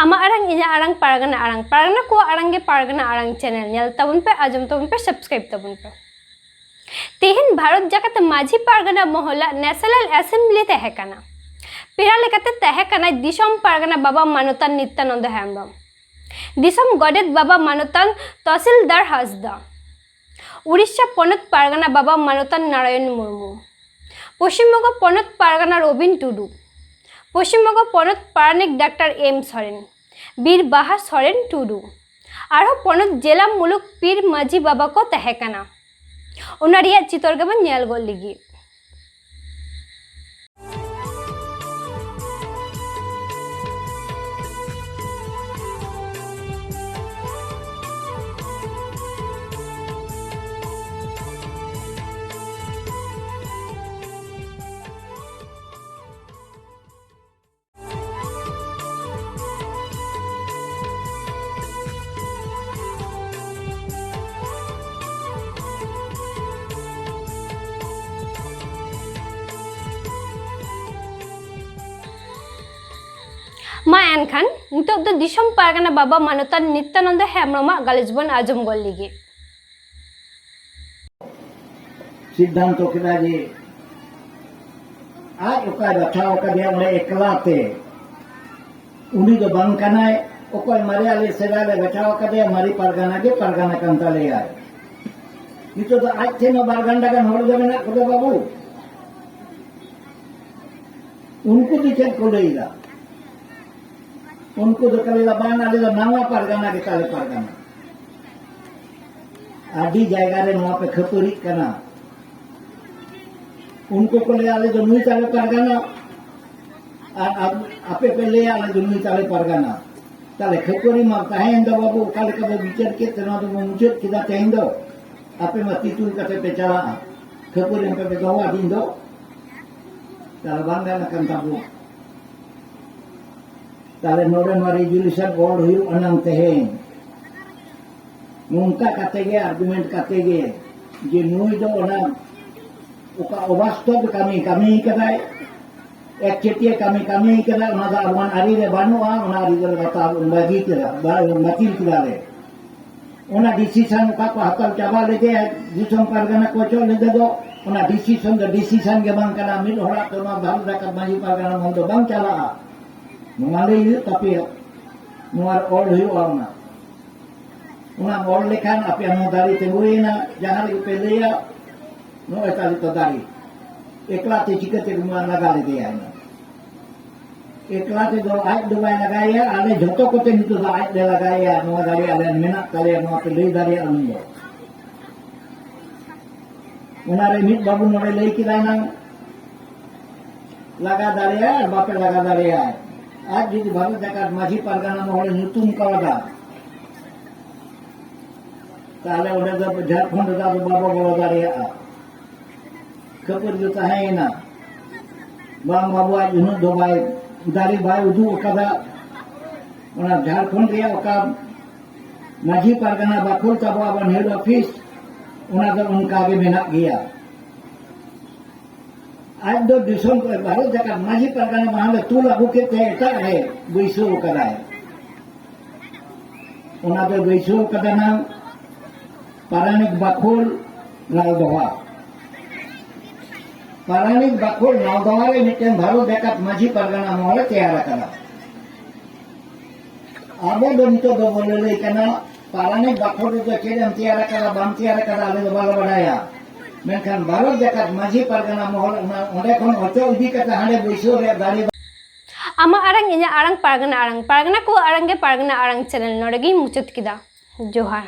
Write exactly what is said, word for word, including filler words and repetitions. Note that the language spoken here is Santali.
ᱟᱢᱟᱜ ᱟᱲᱟᱝ, ᱤᱧᱟᱹᱜ ᱟᱲᱟᱝ, ᱯᱟᱨᱜᱟᱱᱟ ᱟᱲᱟᱝ, ᱯᱟᱨᱜᱟᱱᱟ ᱠᱚᱣᱟᱜ ᱟᱲᱟᱝ ᱜᱮ ᱯᱟᱨᱜᱟᱱᱟ ᱟᱲᱟᱝ ᱪᱮᱱᱮᱞ ᱧᱮᱞ ᱛᱟᱵᱚᱱ ᱯᱮ, ᱟᱸᱡᱚᱢ ᱛᱟᱵᱚᱱ ᱯᱮ, ᱥᱟᱵᱥᱠᱨᱟᱭᱤᱵ ᱛᱟᱵᱚᱱ ᱯᱮ᱾ ᱛᱮᱦᱮᱧ ᱵᱷᱟᱨᱚᱛ ᱡᱟᱠᱟᱛ ᱢᱟᱹᱡᱷᱤ ᱯᱟᱨᱜᱟᱱᱟ ᱢᱚᱦᱚᱞᱟᱜ ᱱᱮᱥᱱᱟᱞ ᱮᱥᱮᱢᱵᱞᱤ ᱛᱟᱦᱮᱸ ᱠᱟᱱᱟ᱾ ᱯᱮᱲᱟ ᱞᱮᱠᱟᱛᱮ ᱛᱟᱦᱮᱸ ᱠᱟᱱᱟᱭ ᱫᱤᱥᱚᱢ ᱯᱟᱨᱜᱟᱱᱟ ᱵᱟᱵᱟ ᱢᱟᱱᱚᱛᱟᱱ ᱱᱤᱛᱭᱟᱱᱚᱱᱫᱚ ᱦᱮᱢᱵᱨᱚᱢ, ᱫᱤᱥᱚᱢ ᱜᱚᱰᱮᱛ ᱵᱟᱵᱟ ᱢᱟᱱᱚᱛᱟᱱ ᱛᱚᱦᱥᱤᱞᱫᱟᱨ ᱦᱟᱸᱥᱫᱟ, ᱩᱲᱤᱥᱥᱟ ᱯᱚᱱᱚᱛ ᱯᱟᱨᱜᱟᱱᱟ ᱵᱟᱵᱟ ᱢᱟᱱᱚᱛᱟᱱ ᱱᱟᱨᱟᱭᱚᱱ ᱢᱩᱨᱢᱩ, ᱯᱚᱥᱪᱤᱢᱵᱚᱝᱜᱚ ᱯᱚᱱᱚᱛ ᱯᱟᱨᱜᱟᱱᱟ ᱨᱚᱵᱤᱱ ᱴᱩᱰᱩ, ᱯᱚᱥᱪᱤᱢᱵᱚᱝᱜᱚ ᱯᱚᱱᱚᱛ ᱯᱟᱨᱟᱱᱤᱠ ᱰᱟᱠᱛᱟᱨ ᱮᱢ ᱥᱚᱨᱮᱱ, ᱵᱤᱨ ᱵᱟᱦᱟ ᱥᱚᱨᱮᱱ ᱴᱩᱰᱩ, ᱟᱨᱦᱚᱸ ᱯᱚᱱᱚᱛ ᱡᱮᱞᱟ ᱢᱩᱞᱩᱠ ᱯᱤᱨ ᱢᱟᱹᱡᱷᱤ ᱵᱟᱵᱟ ᱠᱚ ᱛᱟᱦᱮᱸ ᱠᱟᱱᱟ᱾ ᱚᱱᱟ ᱨᱮᱭᱟᱜ ᱪᱤᱛᱟᱹᱨ ᱜᱮᱵᱚᱱ ᱧᱮᱞ ᱜᱚᱫ ᱞᱟᱹᱜᱤᱫ᱾ ᱢᱟ ᱮᱱᱠᱷᱟᱱ ᱱᱤᱛᱚᱜ ᱫᱚ ᱫᱤᱥᱚᱢ ᱯᱟᱨᱜᱟᱱᱟ ᱵᱟᱵᱟ ᱢᱟᱱᱚᱛᱟᱱ ᱱᱤᱛᱭᱟᱱᱚᱱᱫᱚ ᱦᱮᱢᱵᱨᱚᱢᱟᱜ ᱜᱟᱞᱚᱪ ᱵᱚᱱ ᱟᱸᱡᱚᱢ ᱜᱚᱫ ᱞᱮᱜᱮ᱾ ᱥᱤᱫᱽᱫᱷᱟᱱᱛᱚ ᱠᱮᱫᱟ ᱡᱮ ᱟᱡ ᱚᱠᱟᱭ ᱵᱟᱪᱷᱟᱣ ᱟᱠᱟᱫᱮᱭᱟ ᱚᱸᱰᱮ ᱮᱠᱞᱟ ᱛᱮ, ᱩᱱᱤ ᱫᱚ ᱵᱟᱝ ᱠᱟᱱᱟᱭ᱾ ᱚᱠᱚᱭ ᱢᱟᱨᱮ ᱟᱞᱮ ᱥᱮᱫᱟᱭ ᱞᱮ ᱵᱟᱪᱷᱟᱣ ᱟᱠᱟᱫᱮᱭᱟ, ᱢᱟᱨᱮ ᱯᱟᱨᱜᱟᱱᱟ ᱜᱮ ᱯᱟᱨᱜᱟᱱᱟ ᱠᱟᱱ ᱛᱟᱞᱮᱭᱟᱭ᱾ ᱱᱤᱛᱚᱜ ᱫᱚ ᱟᱡ ᱴᱷᱮᱱ ᱦᱚᱸ ᱵᱟᱨ ᱜᱟᱱᱰᱟ ᱜᱟᱱ ᱦᱚᱲ ᱜᱮ ᱢᱮᱱᱟᱜ ᱠᱚᱫᱚ ᱵᱟᱹᱵᱩ᱾ ᱩᱱᱠᱩ ᱫᱚ ᱪᱮᱫ ᱠᱚ ᱞᱟᱹᱭ ᱮᱫᱟ? ᱩᱱᱠᱩ ᱫᱚᱠᱚ ᱞᱟᱹᱭ ᱮᱫᱟ, "ᱵᱟᱝ, ᱟᱞᱮ ᱫᱚ ᱱᱟᱣᱟ ᱯᱟᱨᱜᱟᱱᱟ ᱜᱮ ᱛᱟᱞᱮ ᱯᱟᱨᱜᱟᱱᱟ᱾" ᱟᱹᱰᱤ ᱡᱟᱭᱜᱟ ᱨᱮ ᱱᱚᱣᱟ ᱯᱮ ᱠᱷᱟᱹᱯᱟᱹᱨᱤᱜ ᱠᱟᱱᱟ᱾ ᱩᱱᱠᱩ ᱠᱚ ᱞᱟᱹᱭᱟ, "ᱟᱞᱮ ᱫᱚ ᱱᱩᱭ ᱛᱟᱞᱮ ᱯᱟᱨᱜᱟᱱᱟ", ᱟᱨ ᱟᱯ-, ᱟᱯᱮ ᱯᱮ ᱞᱟᱹᱭᱟ, "ᱟᱞᱮ ᱫᱚ ᱱᱩᱭ ᱛᱟᱞᱮ ᱯᱟᱨᱜᱟᱱᱟ᱾" ᱛᱟᱦᱞᱮ ᱠᱷᱟᱹᱯᱟᱹᱨᱤ ᱢᱟ ᱛᱟᱦᱮᱸᱭᱮᱱ ᱫᱚ ᱵᱟᱹᱵᱩ, ᱚᱠᱟ ᱞᱮᱠᱟ ᱵᱚ ᱵᱤᱪᱟᱹᱨ ᱠᱮᱫ ᱛᱮ ᱱᱚᱣᱟ ᱫᱚᱵᱚ ᱢᱩᱪᱟᱹᱫ ᱠᱮᱫᱟ ᱛᱮᱦᱮᱧ ᱫᱚ᱾ ᱟᱯᱮ ᱢᱟ ᱛᱤ ᱛᱩᱞ ᱠᱟᱛᱮ ᱯᱮ ᱪᱟᱞᱟᱜᱼᱟ, ᱠᱷᱟᱹᱯᱟᱹᱨᱤ ᱢᱟ ᱯᱮ ᱫᱚᱦᱚ ᱟᱹᱫᱤᱧ ᱫᱚ᱾ ᱛᱟᱦᱞᱮ ᱵᱟᱝ ᱜᱟᱱ ᱟᱠᱟᱱ ᱛᱟᱵᱚ᱾ ᱛᱟᱦᱞᱮ ᱱᱚᱰᱮ ᱱᱚᱣᱟ ᱨᱮᱡᱩᱞᱩᱥᱚᱱ ᱚᱞ ᱦᱩᱭᱩᱜ ᱟᱱᱟᱝ ᱛᱮᱦᱮᱧ᱾ ᱱᱚᱝᱠᱟ ᱠᱟᱛᱮ ᱜᱮ, ᱟᱨᱜᱩᱢᱮᱱᱴ ᱠᱟᱛᱮ ᱜᱮ, ᱡᱮ ᱱᱩᱭ ᱫᱚ ᱚᱱᱟ ᱚᱠᱟ ᱚᱵᱟᱥᱛᱚᱵ ᱠᱟᱹᱢᱤ, ᱠᱟᱹᱢᱤ ᱠᱟᱫᱟᱭ, ᱮᱠᱪᱮᱴᱤᱭᱟᱹ ᱠᱟᱹᱢᱤ ᱠᱟᱹᱢᱤ ᱠᱟᱫᱟ, ᱚᱱᱟ ᱫᱚ ᱟᱵᱚᱣᱟᱜ ᱟᱹᱨᱤ ᱨᱮ ᱵᱟᱹᱱᱩᱜᱼᱟ, ᱚᱱᱟ ᱟᱹᱨᱤ ᱫᱚᱞᱮ ᱵᱟᱛᱟᱣ ᱵᱟᱹᱜᱤ ᱠᱮᱫᱟ, ᱵᱟ-, ᱵᱟᱹᱛᱤᱞ ᱠᱮᱫᱟ ᱞᱮ᱾ ᱚᱱᱟ ᱰᱤᱥᱤᱥᱚᱱ ᱚᱠᱟ ᱠᱚ ᱦᱟᱛᱟᱣ ᱪᱟᱵᱟ ᱞᱮᱫᱮᱭᱟ ᱫᱤᱥᱚᱢ ᱯᱟᱨᱜᱟᱱᱟ ᱠᱚ ᱚᱪᱚᱜ ᱞᱮᱫᱮ ᱫᱚ, ᱚᱱᱟ ᱰᱤᱥᱤᱥᱚᱱ ᱫᱚ ᱰᱤᱥᱤᱥᱚᱱ ᱜᱮ ᱵᱟᱝ ᱠᱟᱱᱟ᱾ ᱢᱤᱫ ᱦᱚᱲᱟᱜ ᱫᱚ ᱱᱚᱣᱟ ᱵᱷᱟᱨᱚᱛ ᱨᱟᱠᱟᱵ ᱢᱟᱹᱡᱷᱤ ᱯᱟᱨᱜᱟᱱᱟ ᱢᱚᱱ ᱫᱚ ᱵᱟᱝ ᱪᱟᱞᱟᱜᱼᱟ᱾ ᱱᱚᱣᱟ ᱞᱟᱹᱭ ᱦᱩᱭᱩᱜ ᱛᱟᱯᱮᱭᱟ, ᱱᱚᱣᱟ ᱨᱮ ᱚᱞ ᱦᱩᱭᱩᱜᱼᱟ᱾ ᱚᱱᱟ, ᱚᱱᱟ ᱚᱞ ᱞᱮᱠᱷᱟᱱ ᱟᱯᱮᱭᱟᱜ ᱱᱚᱣᱟ ᱫᱟᱲᱮ ᱛᱤᱸᱜᱩᱭᱮᱱᱟ, ᱡᱟᱦᱟᱸ ᱨᱮᱜᱮ ᱯᱮ ᱞᱟᱹᱭᱟ, ᱱᱚᱜᱼᱚᱭ ᱛᱟᱞᱮ ᱛᱚ ᱫᱟᱲᱮ᱾ ᱮᱠᱞᱟ ᱛᱮ ᱪᱤᱠᱟᱹᱛᱮ ᱱᱚᱣᱟ ᱞᱟᱜᱟ ᱞᱮᱫᱮᱭᱟ? ᱮᱠᱞᱟ ᱛᱮᱫᱚ ᱟᱡ ᱫᱚ ᱵᱟᱭ ᱞᱟᱜᱟᱭᱮᱭᱟ, ᱟᱞᱮ ᱡᱷᱚᱛᱚ ᱠᱚᱛᱮ ᱱᱤᱛᱚᱜ ᱫᱚ ᱟᱡ ᱞᱮ ᱞᱟᱜᱟᱭᱮᱭᱟ᱾ ᱱᱚᱣᱟ ᱫᱟᱲᱮ ᱟᱞᱮ ᱢᱮᱱᱟᱜ ᱛᱟᱞᱮᱭᱟ, ᱱᱚᱣᱟ ᱯᱮ ᱞᱟᱹᱭ ᱫᱟᱲᱮᱭᱟᱜᱼᱟ ᱩᱱ ᱫᱚ᱾ ᱚᱱᱟᱨᱮ ᱢᱤᱫ ᱵᱟᱹᱵᱩ ᱱᱚᱰᱮ ᱞᱟᱹᱭ ᱠᱮᱫᱟᱭ ᱱᱟᱝ, ᱞᱟᱜᱟ ᱫᱟᱲᱮᱭᱟᱜᱼᱟ ᱟᱨ ᱵᱟᱯᱮ ᱞᱟᱜᱟ ᱫᱟᱲᱮᱭᱟᱜᱼᱟ᱾ ᱟᱡ ᱡᱩᱫᱤ ᱵᱷᱟᱨᱚᱛ ᱡᱟᱠᱟᱛ ᱢᱟᱹᱡᱷᱤ ᱯᱟᱨᱜᱟᱱᱟ ᱢᱚᱦᱚᱞᱮ ᱧᱩᱛᱩᱢ ᱠᱟᱣᱫᱟ, ᱛᱟᱦᱞᱮ ᱚᱸᱰᱮ ᱫᱚ ᱡᱷᱟᱲᱠᱷᱚᱸᱰ ᱨᱮᱫᱚ ᱟᱫᱚ ᱵᱟᱵᱚ ᱵᱚᱞᱚ ᱫᱟᱲᱮᱭᱟᱜᱼᱟ᱾ ᱠᱷᱟᱹᱯᱟᱹᱨᱤ ᱫᱚ ᱛᱟᱦᱮᱸᱭᱮᱱᱟ, ᱵᱟᱝ ᱵᱟᱵᱩ ᱟᱡ ᱩᱱᱟᱹᱜ ᱫᱚ ᱵᱟᱭ, ᱫᱟᱲᱮ ᱵᱟᱭ ᱩᱫᱩᱜ ᱟᱠᱟᱫᱟ᱾ ᱚᱱᱟ ᱡᱷᱟᱲᱠᱷᱚᱸᱰ ᱨᱮᱭᱟᱜ ᱚᱠᱟ ᱢᱟᱹᱡᱷᱤ ᱯᱟᱨᱜᱟᱱᱟ ᱵᱟᱠᱷᱳᱞ ᱛᱟᱵᱚ ᱟᱵᱚᱱ ᱦᱮᱰ ᱚᱯᱷᱤᱥ, ᱚᱱᱟ ᱫᱚ ᱚᱱᱠᱟ ᱜᱮ ᱢᱮᱱᱟᱜ ᱜᱮᱭᱟ᱾ ᱟᱡ ᱫᱚ ᱫᱤᱥᱚᱢ ᱠᱚ ᱵᱷᱟᱨᱚᱛ ᱡᱟᱠᱟᱛ ᱢᱟᱹᱡᱷᱤ ᱯᱟᱨᱜᱟᱱᱟ ᱢᱟᱦᱟ ᱞᱮ ᱛᱩᱞ ᱟᱹᱜᱩ ᱠᱮᱫ ᱛᱮ ᱮᱴᱟᱜ ᱨᱮ ᱵᱟᱹᱭᱥᱟᱹᱣ ᱠᱟᱫᱟᱭ᱾ ᱚᱱᱟ ᱫᱚ ᱵᱟᱹᱭᱥᱟᱹᱣ ᱠᱟᱫᱟ ᱱᱟᱝ ᱯᱟᱨᱟᱱᱤᱠ ᱵᱟᱠᱷᱳᱞ ᱞᱟᱞᱫᱚᱦᱟ᱾ ᱯᱟᱨᱟᱱᱤᱠ ᱵᱟᱠᱷᱳᱞ ᱞᱟᱞᱫᱚᱦᱟ ᱨᱮ ᱢᱤᱫᱴᱮᱱ ᱵᱷᱟᱨᱚᱛ ᱡᱟᱠᱟᱛ ᱢᱟᱹᱡᱷᱤ ᱯᱟᱨᱜᱟᱱᱟ ᱢᱚᱦᱚᱞᱮ ᱛᱮᱭᱟᱨ ᱟᱠᱟᱫᱟ᱾ ᱟᱵᱚ ᱫᱚ ᱱᱤᱛᱚᱜ ᱫᱚ ᱵᱚᱱ ᱞᱟᱹᱞᱟᱹᱭ ᱠᱟᱱᱟ, ᱯᱟᱨᱟᱱᱤᱠ ᱵᱟᱠᱷᱳᱞ ᱨᱮᱫᱚ ᱪᱮᱫ ᱮᱢ ᱛᱮᱭᱟᱨ ᱟᱠᱟᱫᱟ, ᱵᱟᱢ ᱛᱮᱭᱟᱨ ᱟᱠᱟᱫᱟ, ᱟᱞᱮ ᱫᱚ ᱵᱟᱞᱮ ᱵᱟᱰᱟᱭᱟ᱾ ᱢᱮᱱᱠᱷᱟᱱ ᱵᱷᱟᱨᱚᱛ ᱡᱟᱠᱟᱛ ᱢᱟᱹᱡᱷᱤ ᱯᱟᱨᱜᱟᱱᱟ ᱢᱚᱦᱚᱞ ᱚᱱᱟ, ᱚᱸᱰᱮ ᱠᱷᱚᱱ ᱚᱪᱚᱜ ᱤᱫᱤ ᱠᱟᱛᱮ ᱦᱟᱸᱰᱮ ᱵᱟᱹᱭᱥᱟᱹᱣ ᱨᱮᱭᱟᱜ ᱫᱟᱲᱮ ᱟᱢᱟᱜ ᱟᱲᱟᱝ, ᱤᱧᱟᱹᱜ ᱟᱲᱟᱝ, ᱯᱟᱨᱜᱟᱱᱟ ᱟᱲᱟᱝ, ᱯᱟᱨᱜᱟᱱᱟ ᱠᱚᱣᱟᱜ ᱟᱲᱟᱝ ᱜᱮ ᱯᱟᱨᱜᱟᱱᱟ ᱟᱲᱟᱝ ᱪᱮᱱᱮᱞ ᱱᱚᱰᱮ ᱜᱤᱧ ᱢᱩᱪᱟᱹᱫ ᱠᱮᱫᱟ᱾ ᱡᱚᱦᱟᱨ᱾